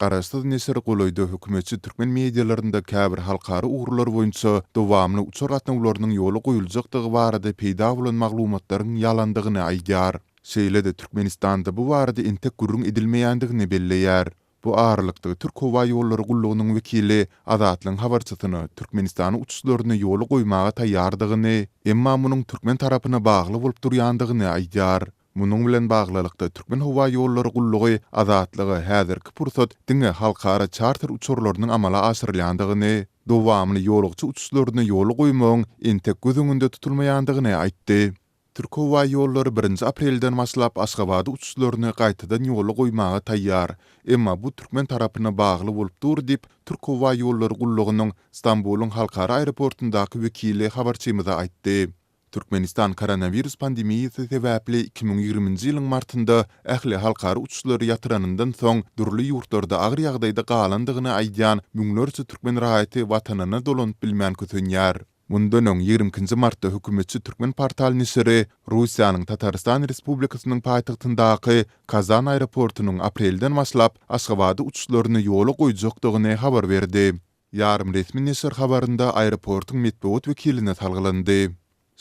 Garaşsyz neşir golaýda hökümetçi türkmen medialarynda käbir halkara ugurlar boýunça dowamly uçar gatnawlarynyň ýola goýuljakdygy barada peýda bolan maglumatlaryň ýalandygyny aýdýar. Şeýle-de Türkmenistanda bu barada entek gürrüň edilmeýändigini belleýär. Bu aralykda, Türk howa ýollary gullugynyň wekili Azatlygyň habarçysyna Türkmenistanyň uçuşlaryny ýola goýmaga taýýardygyny, emma munuň türkmen tarapyna bagly bolup durýandygyny aýdýar. Munuň bilen baglylykda, Türkmenhowaýollary gullugy Azatlyga häzirki pursat diňe halkara çarter uçarlarynyň amala aşyrylýandygyny, dowamly ýolagçy uçuşlaryny ýola goýmagyň entek göz öňünde tutulmaýandygyny aýtdy. Türkhowaýollary birinji aprelden başlap Aşgabada uçuşlaryny gaýtadan ýola goýmaga taýýar, emma bu türkmen tarapyna bagly bolup dur diýip, Türkhowaýollary gullugynyň Stambulyň halkara aeroportundaky wekili habarçymyza aýtdy. Türkmenistan koronawirus pandemiýasy sebäpli 2020-nji ýylyň martynda ähli halkara uçuşlary ýatyranyndan soň dürli ýurtlarda agyr ýagdaýda galandygyny aýdýan müňlerçe türkmen raýaty watanyna dolanyp bilmän kösenýär. Mundan öň, ýigrimi ikinji martda hökümetçi Türkmenportal neşiri Russiýanyň Tatarystan Respublikasynyň paýtagtyndaky Kazan aeroportunyň aprelden başlap Aşgabada uçuşlaryny ýola goýjakdygyny habar berdi. Ýarym resmi neşir habarynda aeroportuň metbugat wekiline salgylandy.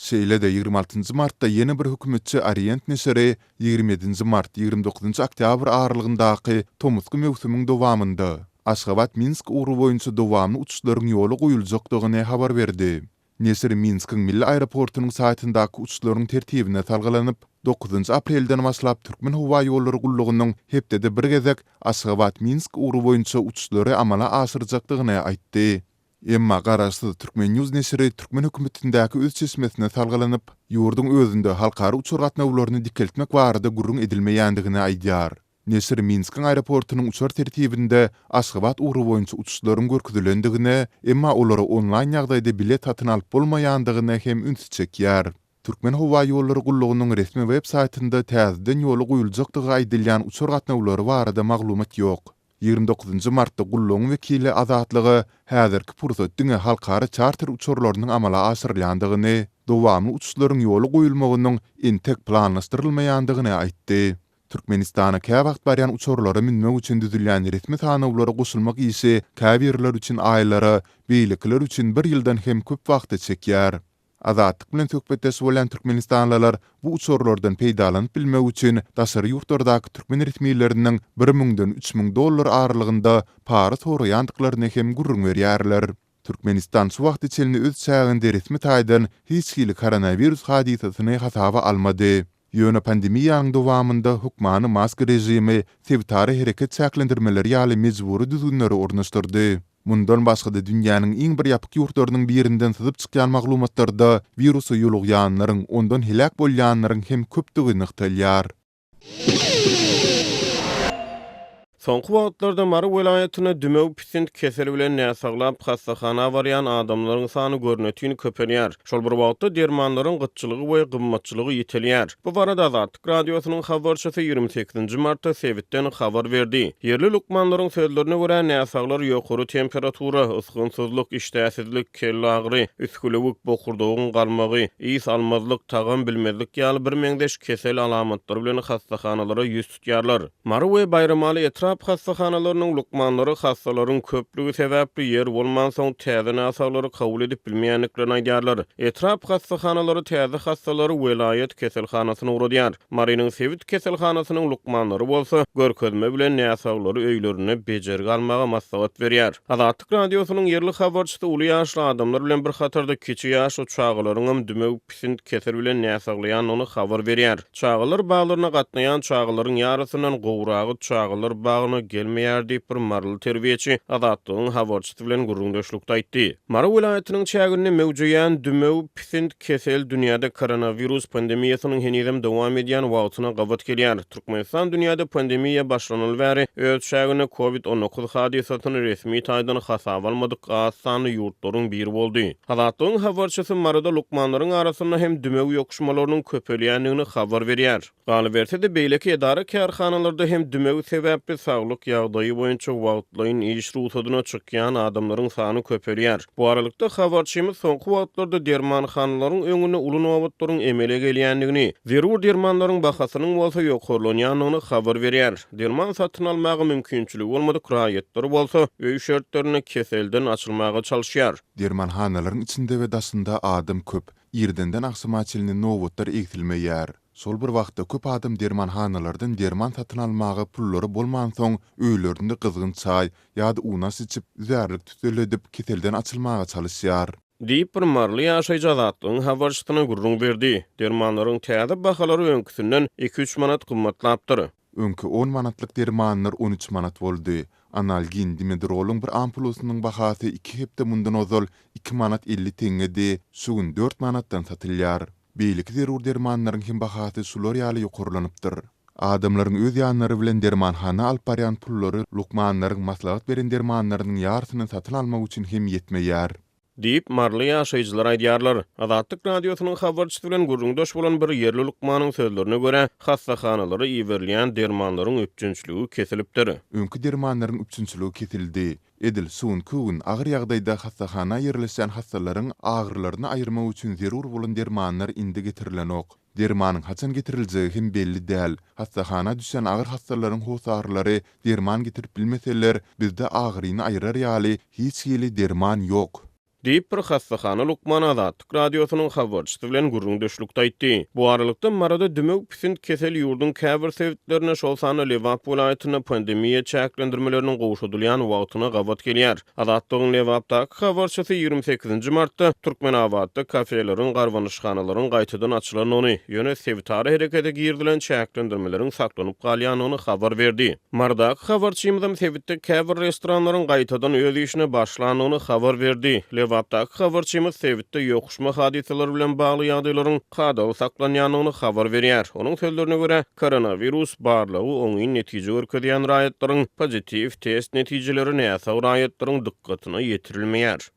Şeýle-de, ýigrimi altynjy martda ýene bir hökümetçi Orient neşiri ýigrimi ýedinji mart, ýigrimi dokuzynjy oktýabr aralygyndaky tomusky möwsümiň dowamynda Aşgabat-Minsk ugry boýunça dowamly uçuşlaryň ýola goýuljakdygyny habar berdi. Neşir Minskiň milli aeroportunyň saýtyndaky uçuşlaryň tertibine salgylanyp, dokuzynjy aprelden başlap Türkmenhowaýollary gullugynyň hepdede bir gezek Aşgabat-Minsk ugry boýunça uçuşlary amala aşyrjakdygyny aýtdy. Emma garaşsyz Turkmen. News neşiri türkmen hökümetindäki öz çeşmesine salgylanyp, ýurduň özünde halkara uçar gatnawlaryny dikeltmek barada gürrüň edilmeýändigini aýdýar. Neşir Minskiň aeroportunyň uçar tertibinde Aşgabat ugry boýunça uçuşlaryň görkezilendigine, emma olara onlaýn ýagdaýda bilet satyn alyp bolmaýandygyna hem ünsi çekýär. Türkmenhowaýollary gullugynyň resmi web saýtynda täzeden ýola goýuljakdygy aýdylýan uçar gatnawlary barada maglumat ýok. Ýigrimi dokuzynjy martda gullugyň wekili Azatlyga häzirki pursat diňe halkara çarter uçarlarynyň amala aşyrylýandygyny, dowamly uçuşlaryň ýola goýulmagynyň entek planlaşdyrylmaýandygyny aýtdy. Türkmenistana käwagt barýan uçarlara münmek üçin düzülýän resmi sanawlara goşulmak işi käbirleri üçin aýlara, beýlekiler üçin bir ýyldan hem köp wagta çekýär. Azatlyk bilen söhbetdeş bolýan türkmenistanlylar bu uçarlardan peýdalanyp bilmek üçin daşary ýurtlardaky türkmen resmileriniň bir müňden 3000 dollar aralygynda para soraýandyklaryny hem gürrüň berýärler. Türkmenistan şu wagta çenli öz çäginde resmi taýdan hiç hili koronawirus hadysasyny hasaba almady. Ýöne pandemiýanyň dowamynda hökmany maska režimi, sebitara hereket çäklendirmeleri ýaly mejbury düzgünleri ornaşdyrdy. Mundan başga-da dünýäniň iň bir ýapyk ýurtlarynyň birinden syzyp çykýan maglumatlarda wirusa ýolugýanlaryň, ondan heläk bolýanlaryň hem köpdügi nygtalýar. Soňky wagtlarda Mary welaýatynda dümew pisint keseli bilen näsaglap hassahana barýan adamlaryň sany görnetin köpelýär. Şol bir wagtda dermanlaryň gytçylygy we gymmatçylygy ýitelýär. Bu barada Azatlyk Radiosynyň habarçysy ýigrimi sekizinji martda sebitden habar berdi. Ýerli lukmanlaryň sözlerine görä, näsaglar ýokary temperatura, ysgynsyzlyk, işdäsizlik, kellagyry, üsgülewük, bokurdagyň galmagy, ys almazlyk, tagam bilmezlik ýaly birmeňzeş kesel alamatlary bilen hassahanalara ýüz tutýarlar. Mary we Baýramaly etrap hassahanalarynyň lukmanlary hassalaryň köplügi sebäpli ýer bolmansoň täze näsaglary kabul edip bilmeýändiklerini aýdýarlar. Etrap hassahanalary täze hassalary welaýat keselhanasyna ugradýar. Marynyň sebit keselhanasynyň lukmanlary bolsa, görkezme bilen näsaglary öýlerinde bejergi almaga maslahat berýär. Azatlyk Radiosynyň ýerli habarçysy uly ýaşly adamlar bilen bir hatarda kiçi ýaşly çagalaryňam dümew pisint kesel bilen näsaglaýandygyny habar berýär. Çagalar baglaryna gatnaýan çagalaryň ýarysyndan gowragy çagalar bagyna gelmeýär diýip, bir maryly terbiýeçi Azatlygyň habarçysy bilen gürrüňdeşlikde aýtdy. Mary welaýatynyň çäginde möwjeýän dümew pisint kesel dünýäde koronawirus pandemiýasynyň henizem dowam edýän wagtyna gabat gelýär. Türkmenistan dünýäde pandemiýa başlanaly bäri öz çäginde Covid 19 hadysasyny resmi taýdan hasaba almadyk az sanly ýurtlaryň biri boldy. Azatlygyň habarçysy Maryda lukmanlaryň arasynda hem dümew ýokuşmalarynyň köpelýändigini habar berýär. Galyberse-de, beýleki edara-kärhanalarda hem dümew sebäpli. saglyk ýagdaýy boýunça wagtlaýyn iş rugsadyna çykýan adamlaryň sany köpelýär. Bu aralykda, habarçymyz soňky wagtlarda dermanhanalaryň öňünde uly nobatlaryň emele gelýändigini, zerur dermanlaryň bahasynyň bolsa ýokarlanýandygyny habar berýär. Derman satyn almaga mümkinçiligi bolmadyk raýatlar bolsa, öý şertlerinde keselden açylmaga çalyşýar. Dermanhanalaryň içinde we daşynda adam köp, irdenden agşama çenli nobatlar egsilmeýär. Şol bir wagtda köp adam dermanhanalardan derman satyn almaga pullary bolmansoň, öýlerinde gyzgyn çaý ýa-da unaş içip, üzärlik tüsseledip, keselden açylmaga çalyşýar. Diýip, bir maryly ýaşaýjy Azatlygyň habarçysyna gürrüň berdi. Dermanlaryň täze bahalary öňküsinden iki-üç manat gymmatlapdyr. Öňki on manatlyk dermanlar 13 manat boldy. Analgin, dimedrolyň bir ampulasynyň bahasy iki hepde mundan ozal iki manat 50 teňňedi, şu gün dört manatdan satylýar. Beýleki zerur dermanlaryň hem bahasy şular ýaly ýokarlanypdyr. Adamlaryň öz ýanlary bilen dermanhana alyp barýan pullary lukmanlaryň maslahat beren dermanlarynyň ýarysyny satyn almak üçin hem ýetmeýär. Diýip, maryly ýaşaýjylar aýdýarlar. Azatlyk Radiosynyň habarçysy bilen gürrüňdeş bolan bir ýerli lukmanyň sözlerine görä, hassahanalara iberilýän dermanlaryň üpjünçiligi kesilipdir. Öňki dermanlaryň üpjünçiligi kesildi. Edil şu günki gün agyr ýagdaýda hassahana ýerleşen hassalaryň agyrylaryny aýyrmak üçin zerur bolan dermanlar indi getirilenok. Dermanyň haçan getiriljegi hem belli däl. Hassahana düşen agyr hassalaryň hossarlary derman getirip bilmeseler, bizde agyryny aýyrar ýaly hiç hili derman ýok. Diýip, bir hassahana lukmany Azatlyk Radiosynyň habarçysy bilen gürrüňdeşlikde aýtdy. Bu aralykda, Maryda dümew pisint kesel ýurduň käbir sebitlerinde, şol sanda Lebap welaýatynda pandemiýa çäklendirmeleriniň gowşadylýan wagtyna gabat gelýär. Azatlygyň Lebapdaky habarçysy 28-nji martda Türkmenabatda kafeleriň, garbanyşhanalaryň gaýtadan açylandygyny, ýöne sebitara herekete girizilen çäklendirmeleriň saklanyp galýandygyny habar berdi. Marydaky habarçymyzam sebitde käbir restoranlaryň gaýtadan öz işine başlandygyny habar berdi. Lebapdaky habarçymyz sebitde ýokuşma hadysalary bilen bagly ýagdaýlaryň kadaly saklanýandygyny habar berýär. Onuň sözlerine görä, koronawirus barlagy oňyn netije görkezýän raýatlaryň pozitiw test netijeleri näsag raýatlaryň dykgatyna ýetirilmeýär.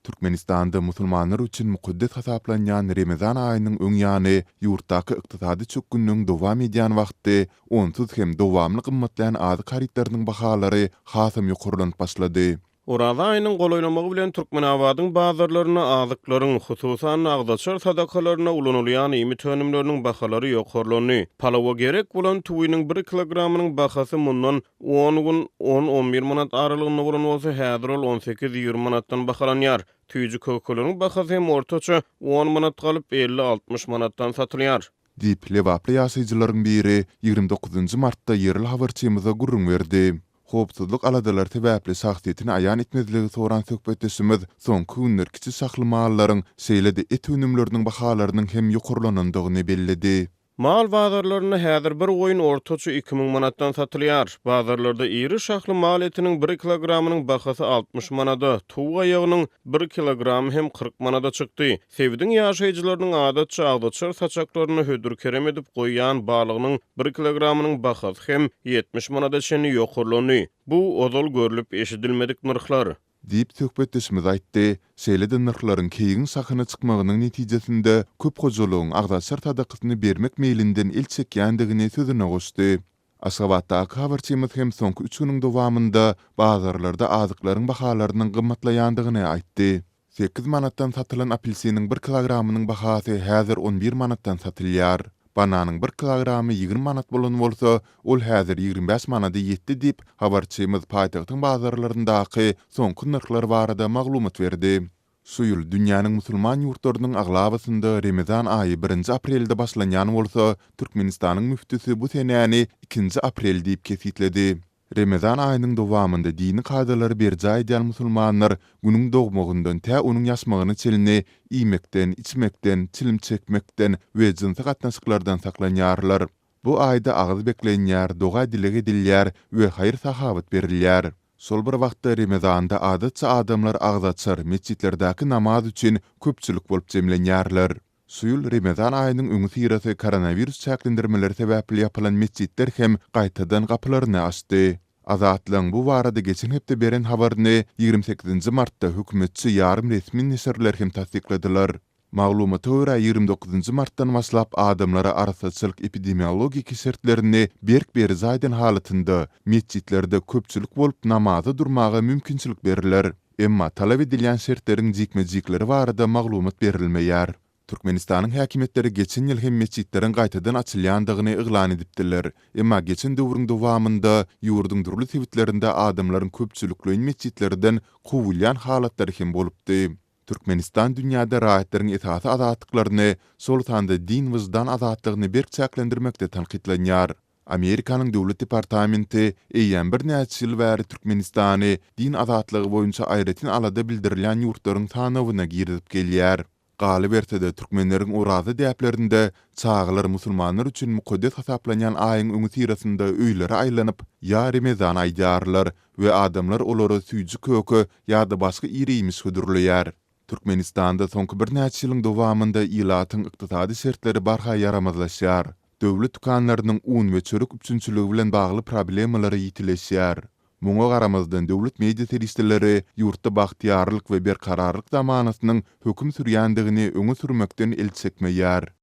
Türkmenistanda musulmanlar üçin mukaddes hasaplanýan Remezan aýynyň öň ýany, ýurtdaky ykdysady çökgünligiň dowam edýän wagty, onsuz hem dowamly gymmatlaýan azyk harytlarynyň bahalary hasam ýokarlanyp başlady. Oraza aýynyň golaýlamagy bilen Türkmenabadyň bazarlarynda azyklaryň, hususan-da, agzaçar sadakalarynda ulanylýan iýmit önümleriniň bahalary ýokarlandy. Palawa gerek bolan tüwiniň bir kilogramynyň bahasy mundan on gün on-on bir manat aralygynda bolan bolsa, häzir ol on sekiz-ýigrimi manatdan bahalanýar. Süýji-kökeleriň bahasy hem ortaça on manat galyp, elli-altmyş manatdan satylýar. Diýip, lebaply ýaşaýjylaryň biri 29 martda ýerli habarçymyza gürrüň berdi. Howpsuzlyk aladalary sebäpli şahsyýetini aýan etmezligi soran söhbetdeşimiz soňky günler kiçi şahly mallaryň, şeýle-de et önümleriniň bahalarynyň hem ýokarlanandygyny belledi. Mal bazarlarynda häzir bir goýun ortaça 2000 manatdan satylýar. Bazarlarda iri şahly mal etiniň bir kilogramynyň bahasy 60 manada, towuk aýagynyň bir kilogramy hem 40 manada çykdy. Sebitiň ýaşaýjylarynyň adatça agzaçar saçaklarynda hödür-kerem edip goýýan balygynyň bir kilogramynyň bahasy hem 70 manada çenli ýokarlandy. Bu ozal görlüp-eşidilmedik nyrhlar. Diýip, söhbetdeşimiz aýtdy. Şeýle-de nyrhlaryň keýigiň şahyna çykmagynyň netijesinde köp hojalygyň agzaçar sadakasyny bermek meýlinden el çekýändigini sözüne goşdy. Aşgabatdaky habarçymyz hem soňky üç günüň dowamynda bazarlarda azyklaryň bahalarynyň gymmatlaýandygyny aýtdy. Sekiz manatdan satylan apelsiniň bir kilogramynyň bahasy häzir on bir manatdan satylýar. Bananyň bir kilogramy 20 manat bolan bolsa, ol häzir 25 manada ýetdi diýip, habarçymyz paýtagtyň bazarlaryndaky soňky nyrhlar barada maglumat berdi. Şu ýyl dünýäniň musulman ýurtlarynyň aglabasynda Remezan aýy birinji aprelde başlanýan bolsa, Türkmenistanyň müftüsi bu senäni ikinji aprel diýip kesgitledi. Remezan aýynyň dowamynda dini kadalary berjaý edýän musulmanlar Günüň dogmagyndan tä onuň ýaşmagyna çenli iýmekden, içmekden, çilim çekmekden we jynsy gatnaşyklardan saklanýarlar. Bu aýda agyz beklenýär, doga-dileg edilýär we haýyr-sahawat berilýär. Şol bir wagtda Remezanda adatça adamlar agzaçar, metjitlerdäki namaz üçin köpçülik bolup jemlenýärler. Şu ýyl Remezan aýynyň öňüsyrasy koronawirus çäklendirmeleri sebäpli ýapylan metjitler hem gaýtadan gapylaryny açdy. Azatlygyň bu barada geçen hepde beren habaryny 28-nji martda hökümetçi ýarym resmi neşirler hem tassykladylar. Maglumata görä, 29 martdan başlap adamlara arassaçylyk-epidemiologik şertlerini berk berjaý eden halatynda metjitlerde köpçülik bolup namaza durmaga mümkinçilik berler. Emma talap edilýän şertleriň jikme-jikleri barada maglumat berilmeýär. Türkmenistanyň häkimiýetleri geçen ýyl hem metjitleriň gaýtadan açylýandygyny yglan edipdiler. Emma geçen döwrüň dowamynda ýurduň dürli sebitlerinde adamlaryň köpçülikleýin metjitlerden kowulýan halatlary hem bolupdy. Türkmenistan dünýäde raýatlaryň esasy azatlyklaryny, şol sanda din-wyždan azatlygyny berk çäklendirmekde tankytlanýar. Amerikanyň Döwlet departamenti eýýäm birnäçe ýyl bäri Türkmenistany din azatlygy boýunça aýratyn alada bildirilýän ýurtlaryň sanawyna girizip gelýär. Galyberse-de, türkmenleriň oraza däplerinde çagalar musulmanlar üçin mukaddes hasaplanýan aýyň öňüsyrasynda öýlere aýlanyp, Ýa Remezan aýdýarlar we adamlar olara süýji-köke ýa-da başga ir-iýmiş hödürleýär. Türkmenistanda soňky birnäçe ýylyň dowamynda ilatyň ykdysady şertleri barha ýaramazlaşýar. Döwlet dükanlarynyň un we çörek üpjünçiligi bilen bagly problemalary ýitileşýär. Muňa garamazdan, döwlet media serişdeleri ýurtda bagtyýarlyk we berkararlyk zamanasynyň höküm sürýändigini öňe sürmekden el çekmeýär.